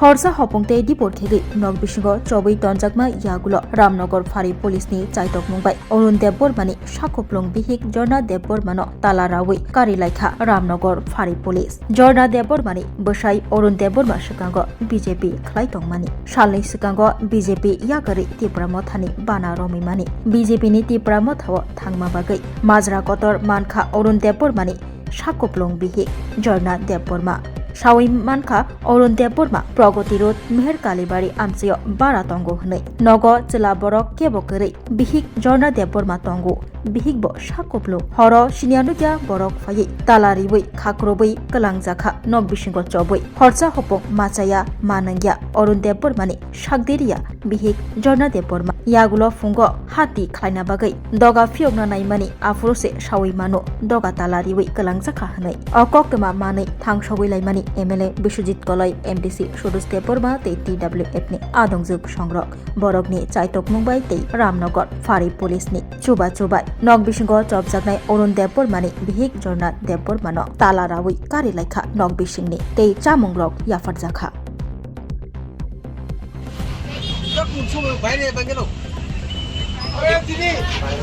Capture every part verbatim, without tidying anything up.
Horsa hopong tei dipor khegwi nok bisingo chobwi tonjakma yagulo Ramnagar Phari Police ni chaitokmung bai Arun Debbarma ni sakuplung bihik Jorna Debbarma no tala rawi kari laikha Ramnagar Phari Police. Jorna Debbarma ni bwsai Arun Debbarma swkango B J P khlai tongmani. Salni swkango B J P yakarwi Tipra Motha ni bana romwi mani. B J P ni Tipra Motha o thangma bagwi majra kotor mankha Arun Debbarma ni sakuplung bihik Jorna Debbarma. Sawi mankha Arun Debbarma Pragoti Road Meher Kalibari amchaio bara tongo hwnwi. Nogo chwla borok kebo kwrwi bihik Jorna Debbarma tongo. Bihik bo sakuplung. Horo siniya nukya borok phaiwi tala riwi khakrobwi kwlangjakha nok bisingo chobwi. Horsa hopong machaya manwngya Arun Debbarma ni sakdiriya bihik Jorna Debbarma. Yagulo phungo hati khlaina bagwi doga phiyokna naimani aphuru se sawi mano doga tala riwi kwlangjakha hwnwi. O koktwma manwi thangsogwi laimani M L A Biswajit Koloi, M D C Suresh Debbarma tei T W F ni adongjwk songrok. Borokni chaitokmung bai tei Ramnagar Phari Police ni chuba chubai nok bisingo chopjaknai Arun Debbarma ni bihik Jorna Debbarma no tala rawi kari laikha nok bisingni tei chamungrok yapharjakha.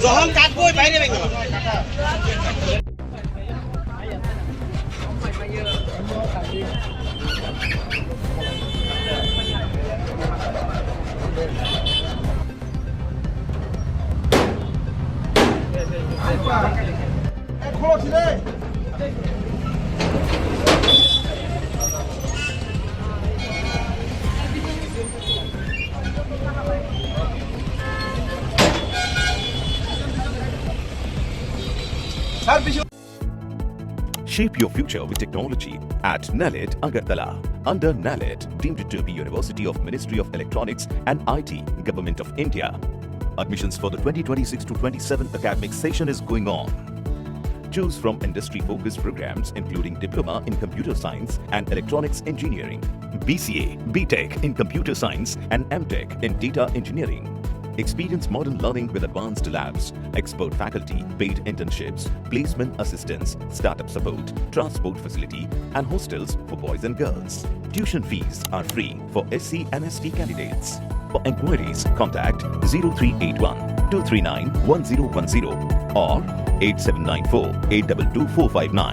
যখন কাটবো বাইরে ভেঙে। Shape your future with technology at NALED Agartala. Under NALED, deemed to be University of Ministry of Electronics and I T, Government of India. Admissions for the twenty twenty-six to twenty-seven academic session is going on. Choose from industry-focused programs including Diploma in Computer Science and Electronics Engineering, B C A, B Tech in Computer Science and M Tech in Data Engineering. Experience modern learning with advanced labs, expert faculty, paid internships, placement assistance, startup support, transport facility, and hostels for boys and girls. Tuition fees are free for S C and S T candidates. For inquiries, contact zero three eight one two three nine one zero one zero or eight seven nine four eight double two four five nine.